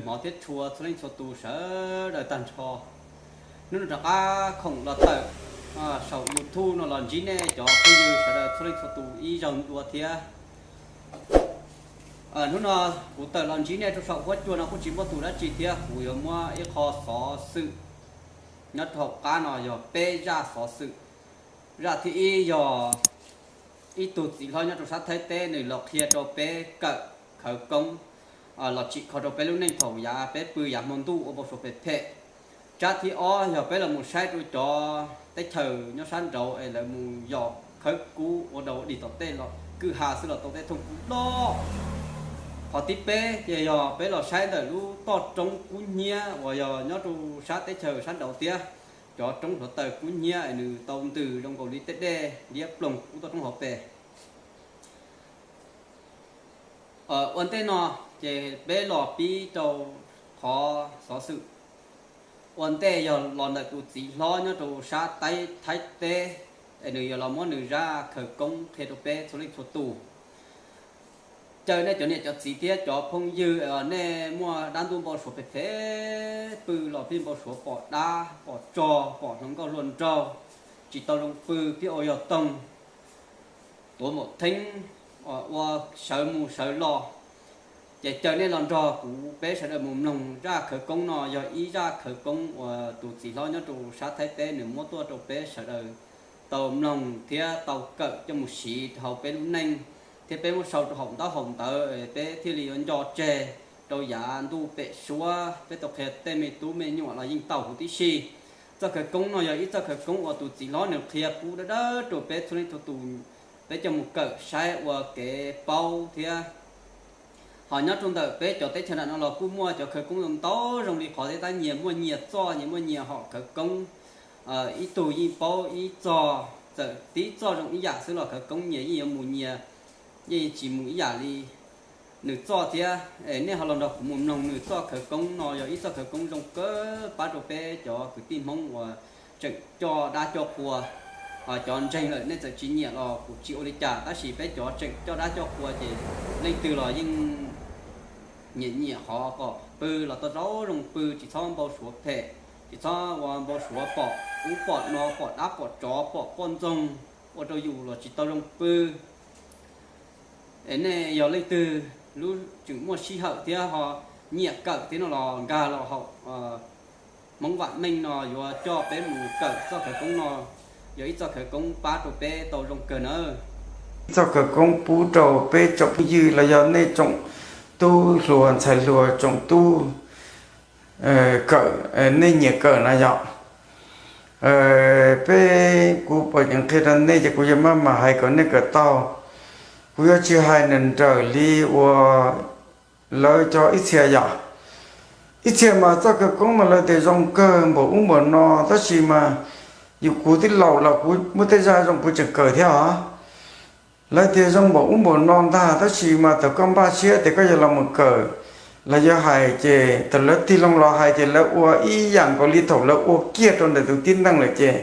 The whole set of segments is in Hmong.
hmov thiab tshua txhua leej txhua tus sawv daws tag nrho. Hnub no rov qab khoom los tawm saum YouTube no los ntsib nej cov phooj ywg sawv daws txhua leej txhua tus ib zaug dua thiab. Hnub no kuv tawm los ntsib nej rau saum huab cua no kuj tsis muaj tus dab tsi thiab, kuv yuav muab ib qho xov xwm nyob rau hauv qab no yog peb zaj xov xwm. Zaj thib ib yog ib tug txiv hlob nyob rau sab Thaib teb nws los qhia rau peb kawm khawv koob los tsim kho rau peb lub neej thaum yav peb pw yav hmo ntuj ua npau suav phem phem. Tsab thib ob yog peb los mus saib rau cov teb chaws nyob sab nraud es lawv mus yos khawb kub ua dau dig tom tej los kwj ha xwb los tau tej thooj kub loj. Qhov thib peb ces yog peb los saib ntawm lub toj roob kub hnyiab uas yog nyob rau sab teb chaws sab nraud thiab. Cov roob hluav taws kub hnyiab es nws tau ntws zoo nkaus li tej dej liab ploog lub toj roob hauv pes. Ua ntej no ces peb los pib rau qhov xov xwm ua ntej yog los ntawm tus txiv hlob nyob rau sab Thaib teb es nws yuav los muab nws zaj khawv koob qhia rau peb txhua leej txhua tus. Caw nej cov niam cov txiv thiab cov phooj ywg, nej muaj dab ntub npau suav phem phem pw los pheej npau suav pom dab pom tsog pom hluas nkauj hluas nraug tsis tau zoo pw, pheej ua yog toog, tuav npaum theeb, ua sawv mus sawv los, ces caw nej los nrog kuv peb sawv daws mus mloog zaj khawv koob no. Yog ib zaj khawv koob uas tus txiv hlob nyob rau sab Thaib teb nws muab tuaj rau peb sawv daws tau mloog thiab tau kawm coj mus siv rau hauv peb lub neej, thiab peb muab sau rau hauv ntaub hauv ntawv peb thiaj li yuav nco tseg rau yav ntuj pem suab peb tau qhia tej me tub me nyuam los yeej tau huv tib si. Txoj khawv koob no yog ib txoj khawv koob uas tus txiv hlob nws qhia pub dawb dawb rau peb txhua leej txhua tus, peb coj mus kawm saib ua kev paub thiab. Ho nyob rau ntawm peb cov teb chaws nram no los kuj muaj cov khawv koob ntau zoo li qhov thiab tab, nyias muaj nyias txoj, nyias muaj nyias hom khawv koob. Ib tug yeej paub ib txoj, txawm tib txoj zoo ib yam xwb los khawv koob nyias yeej yuav mus nyias, yeej tsis mus ib yam li nws txoj thiab. Nej ho los nrog kuv mus mloog nws txoj khawv koob no, yog ib txoj khawv koob zoo kawg pab rau peb cov kwv tij Hmoob uas tseem coj dab coj qhua. Cov ntseeg lawm nej txawm tsis nyiam los kuv tsis ua li cas, tab sis peb cov tseem coj dab coj qhua ces leej twg los yeej nyiam nyiam qhov kom pw los tau zoo zoo pw, tsis txhob npau suav phem, tsis txhob ua npau suav pom ub pom no, pom dab pom tsov pom poj ntxoog ua rau yus los tsis tau zoo pw. Es nej yog leej twg lub tseem muaj sij hawm thiab ho nyiam kawm thiab no los nkag los hauv Hmoob Vam Meej no yuav coj peb mus kawm txoj khawv koob no, yog ib txoj khawv koob pab rau peb tau zoo kawg nawb. Ib txoj khawv koob pub rau peb tsoom phooj ywg los yog nej tsoom tub hluas ntxhais hluas tsoom tub kawm, nej nyiam kawm na yom. Peb kuv pom ceev qhia rau nej ces kuv yuav maj mam hais kom nej kawm tau. Kuv yuav tsis hais nrawm nrawm li uas lawv cov ib txhia yom. Ib txhia mas txoj khawv koob mas lawv tias zoo kawg npaum ub npaum no, tab sis mas yus kuv tij laus los kuv muaj tej zaj zoo kuv tseem kawm thiab os. Lawv tias zoo npaum ub npaum no ntag, tab sis mas thaum koj npaj siab tias koj yuav los mus kawm, los yuav hais ces thaum lawv tig loo los hais ces lawv ua ib yam nkaus li thaum lawv ua kiag rau ntawm tus tib neeg lawm ces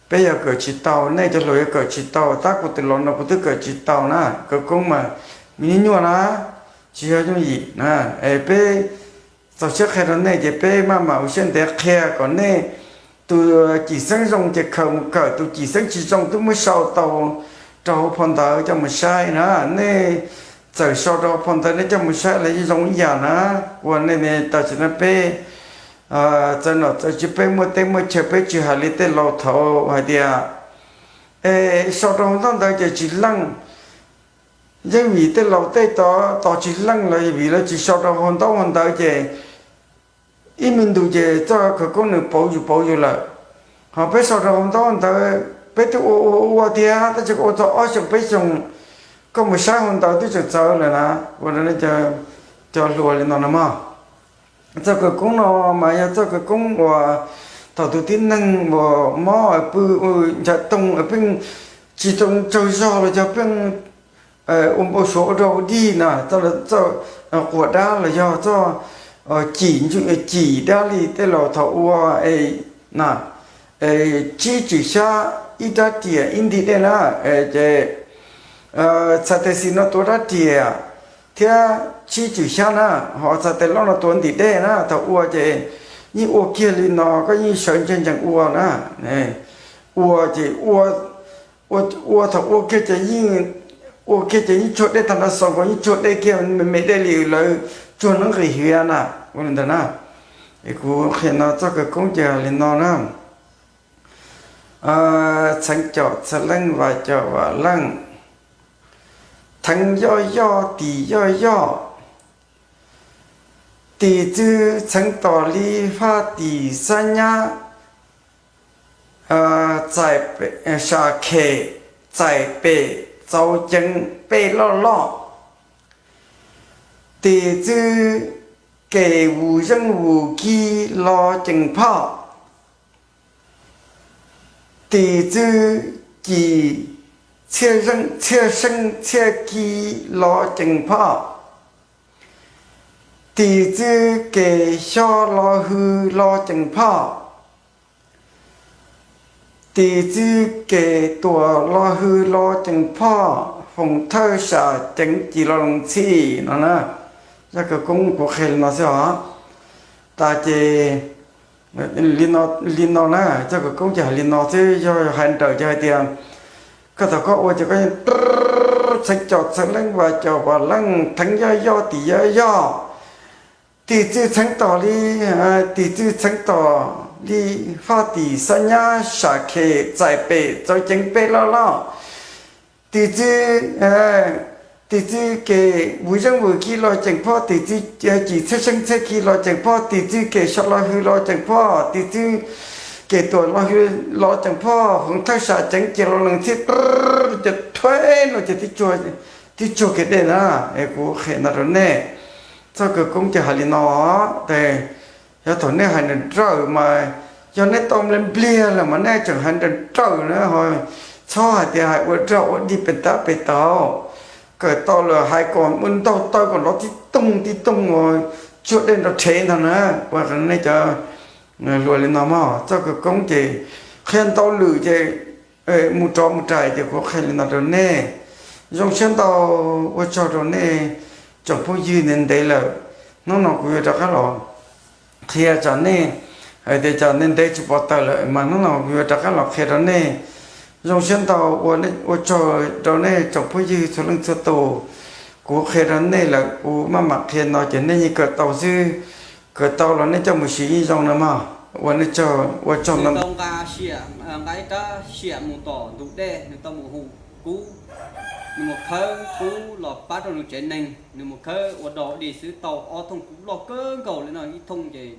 peb yuav kawm tsis tau, nej cov hluas yuav kawm tsis tau, tab kuv tus los no kuv twb kawm tsis tau na. Khawv koob mas me nyuaj nyuaj na, tsis yog yooj yim na. Es peb txaus siab qhia rau nej ces peb maj mam ua siab ntev qhia kom nej tus cim xeeb zoo ces khaws mus kawm, tus cim xeeb tsis zoo twb muab sau tau rau hauv phau ntawv coj mus saib na. Nej txawm sau rau hauv phau ntawv nej coj mus saib los yeej zoo ib yam na. Ua nej tau tsis na peb txawv nom txawv tswv, peb muaj teb muaj chaw, peb tsis hais li tej laus thaud hais tias es sau rau hauv ntaub ntawv ces tsis leej. Yeej vim tej laus tej tod tos tsis leej los vim lawv tsis sau rau hauv ntaub hauv ntawv ces ib me ntus ces txoj khawv koob nws pauv yus pauv yus lawm. Ho peb sau rau hauv ntaub hauv ntawv peb twb ua ua ua tiag, tab sis koj ua txog ob xyoos peb xyoos koj mus saib hauv ntawv twb tseem txawv lawm na. Ua rau cov hluas li no no mog. Txoj khawv koob no mas yog txoj khawv koob uas thaum tus tib neeg uas mob pw nchav toog pheej tsis tau tsaug zog los yog pheej ua npau suav ua dog ua dig na, txoj quas dab los yog txoj cim, cim dab li tej laus thaum ua na, tsib tswm xyab ib rab riam ib nti dej na, ces txhais tes xis no tuav rab riam, thiab tsib tswm xyab na, ho txhais tes loj no tuav ntim dej na. Thaum ua ces yeej ua kiag li no, koj yeej sawv ntsees ntsees ua na. Ua ces ua, ua thaum ua kiag ces yeej, ua kiag ces yeej tsuag dej tag nrho, xaus nkaus yeej tsuag dej kiag, me me dej li lawv tsuag neeb nqis hiav na, ua li ntawd na. Es kuv qhia no txoj khawv koob ces li no na. Txheev com txheev leej, vas com vas leej, theev yoj yoj, tis yoj yoj, tis txwv txheev tos li faj tis xab nyab, txais, sam khem txais pem txauv ceev pej loj loj, tis txwv kem vus zeej vus ki los ceev phoj, tis txwv kis txhiaj seeb txhiaj ki los ceev phoj, tis txwv kem xyo los hws los ceev phoj, tis txwv kem tuam los hws los ceev phoj, foom thawj sam ceev cis los loos txhij no na. Zaj khawv koob kuv qhia li no xwb os. Tas ces li no na, zaj khawv koob ces hais li no xwb, yog hais nrawm ces hais tias koj thaum koj ua ces koj yeej txheev com txheev leej, vas com vas leej, theev yoj yoj, tis yoj yoj, tis txwv txheev tos li, tis txwv txheev tos li faj tis xab nyab, sam khem txais pem txauv ceev pej loj loj, tis txwv, tis txwv kem vus zeej vus ki los ceev phoj, tis txwv kis txhiaj seeb txhiaj ki los ceev phoj, tis txwv kem xyo los hws los ceev phoj, tis txwv kem tuam los hws los ceev phoj, foom thawj sam ceev cis los loos txhij, ces thuav no ces tib tsuag kiag dej na. Es kuv qhia no rau nej, txoj khawv koob ces hais li no. Ces yog thaum nej hais nrawm nrawm mas, yog nej tau npliag npliag lawm mas nej tseem hais nrawm nrawm na ho, txhob hais tias hais ua rag ua dig pem tab pem taug. Kawm tau lawm hais kom ua ntaug taw kom nrov tib toog tib toog uas tsuag dej nrov rhev ntag na. Ua nej cov hluas li no mog, txoj khawv koob ces qhia ntau lwm ces mus rov mus rais ces kuv qhia li no rau nej. Zoo siab ntau, ua tsaug rau nej tsoom phooj ywg ntev ntev lawm. Hnub no kuv yuav rov qab los qhia tsam nej hais tias cas ntev ntev tsis pom tawm lawm mas hnub no kuv yuav rov qab los qhia rau nej. Zoo siab ntau, ua tsaug rau nej tsoom phooj ywg txhua leej txhua tus. Kuv qhia rau nej lawm, kuv maj mam qhia no ces nej yeej kawm tau xwb. Kawm tau los nej coj mus siv yeej zoo no mog. Ua nej tsaug, ua tsaug ntau. Nws tau nqa ib rab siam mus tom ntug dej, nws tau mus hu kub, nws mus khawb kub los pab rau nws tsev neeg, nws mus khawb ua dog ua dig xwb tau ob thooj kub loj kawg nkaus li no, ib thooj ces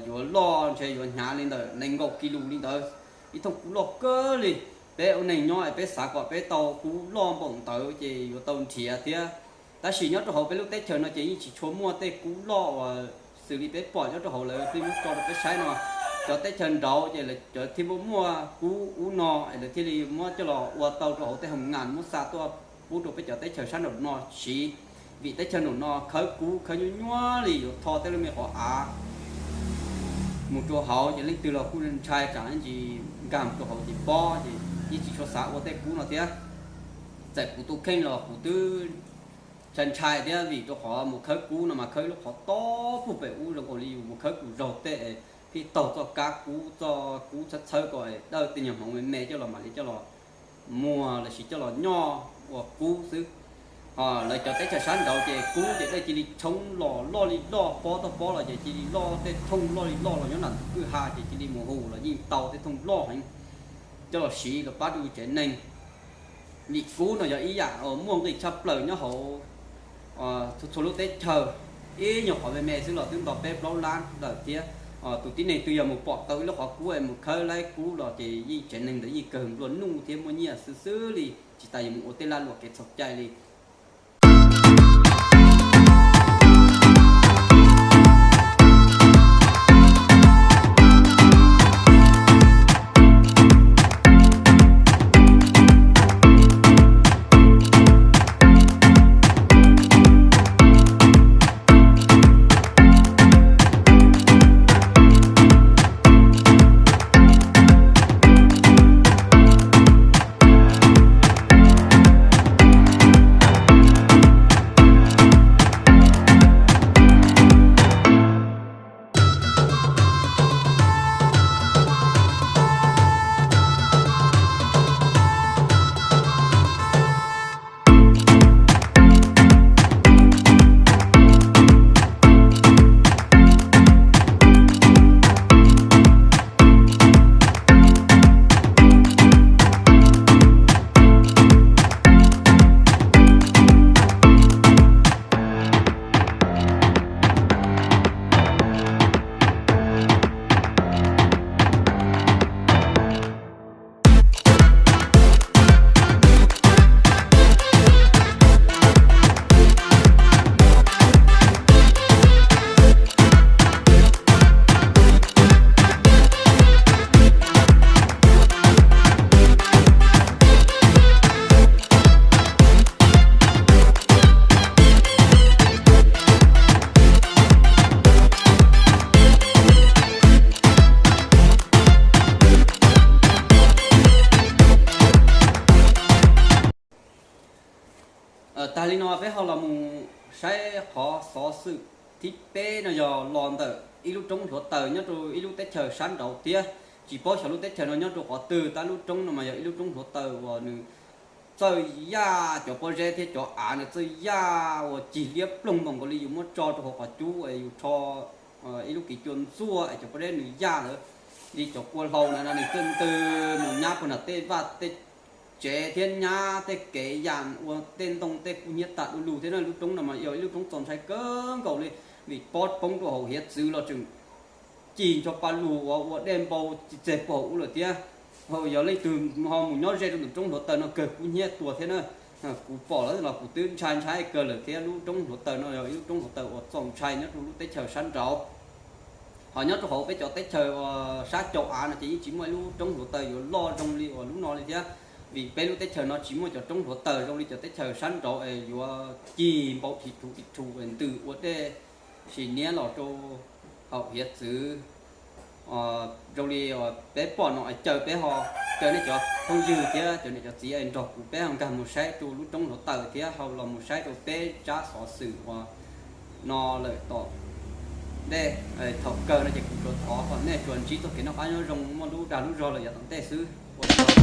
yuav loj ntshe yuav hnyav li ntawm nees nkaum kis lus li ntawd, ib thooj kub loj kawg li. Peb ua neeg nyob es peb xav kom peb tau kub loj npaum ntawd ces yuav tau nrhiav thiab. Tab sis nyob rau hauv peb lub teb chaws no ces yeej tsis tshua muaj tej kub loj uas xws li peb pom nyob rau hauv lawv thiaj muab tso rau peb saib no. Cov teb chaws nraud ces lawv cov thiaj muaj muaj kub ub no es lawv thiaj li muab coj los ua tau rau hauv tej hoo nas muab xa tuaj pub rau peb cov teb chaws sab nraum no siv. Vim teb chaws nraum no khawb kub khawb nyuaj nyuaj li, yuav tho tej lub me qhov av mus rau hauv ces leej twg los kuj ntshai tsam ntsis nkag mus rau hauv ces pob ces yeej tsis tshua xav ua tej kub no thiab. Txawm kuv tus kheej los kuv twb ntshai ntshai thiab vim rau qhov mus khawb kub no mas khawb lub qhov tob puag pem ub zoo nkaus li yus mus khawb kum zaug tej es thiaj taug txoj kab kub, txoj kub txhawb txhawb kom dawj tej nyuag hmoov me me coj los mam li coj los muag lossis coj los nyoj ua kub xwb. Ho lawv cov teb chaws sab nraud ces kub ces dej cia li tshoob los loj li loj, pob toj pob los ces cia li loj, tej thooj loj li loj los nyob nram kwj ha ces cia li mus hu los yeej tau tej thooj loj heev coj los siv los pab rau tsev neeg. Vim kub no yog ib yam muaj nqis tshaj plaws nyob hauv txhua lub teb chaws, ib nyuag qhov me me xwb los twb nto peb plaub lab lawm thiab. Tus tib neeg twg yog mus pom tau ib lub qhov kub es mus khawb laib kub los ces yeej tsev neeg ntawd yeej kawg nplua nuj thiab muaj nyiaj xwb xwb li, tsis tas yuav mus ua tej lag luam kev txhaum cai li. Tag li no peb ho los mus saib qhov xov xwm thib peb no yog los ntawm ib lub roob hluav taws nyob rau ib lub teb chaws sab nraud thiab. Tsis paub xyov lub teb chaws no nyob rau qhov twg, tab lub roob no mas yog ib lub roob hluav taws uas nws txawj yaj cov pob zeb thiab cov av, nws txawj yaj uas cig liab ploog npaum nkaus li yus muab tso rau hauv qhov cub es yus rho ib lub kiv cua ntxuaj es cov pob zeb nws yaj ntawd li cov kua hlau na no nws txawj ntws mus nyab puag nram tej vaj tej tsev thiab nyab tej kev yam ua tej ntoo tej kub hnyiab tas du lug thiab na. Lub roob no mas yog ib lub roob txaus ntshai kawg nkaus li, vim pob poob rau hauv hiav txwv los tseem cig ncho pa lug uas ua dej npau txeg puag hauv ub lawm thiab. Ho yog leej twg ho mus nyob ze rau ntawm roob hluav taws no kawg kub hnyiab tuag thiab na. Kuv pom lawm los kuv twb ntshai ntshai kawg lawm thiab. Lub roob hluav taws no yog ib lub roob hluav taws uas txaus ntshai nyob rau lub teb chaws sab nraud. Ho nyob rau hauv peb cov teb chaws uas sab caum av no ces yeej tsis muaj ib lub roob hluav taws yuav loj zoo li uas lub no li thiab, vim peb lub teb chaws no tsis muaj cov roob hluav taws zoo li cov teb chaws sab nraud es yuav cig npau thim thum thim thum ntws ua dej sim niab los rau hauv hiav txwv. Zoo li peb pom no es caw peb ho, caw nej cov phooj ywg thiab cov niam cov txiv nrog kuv peb ho nkag mus saib rau lub roob hluav taws thiab ho los mus saib rau peb tsab xov xwm uas no lawm tom ntej. Thaum kawg no ces kuv tsuas thov kom nej tsuas ntsib txoj kev noj qab nyob zoo, muaj lub dag lub zog lawm yav tom ntej xwb. Ua tsaug.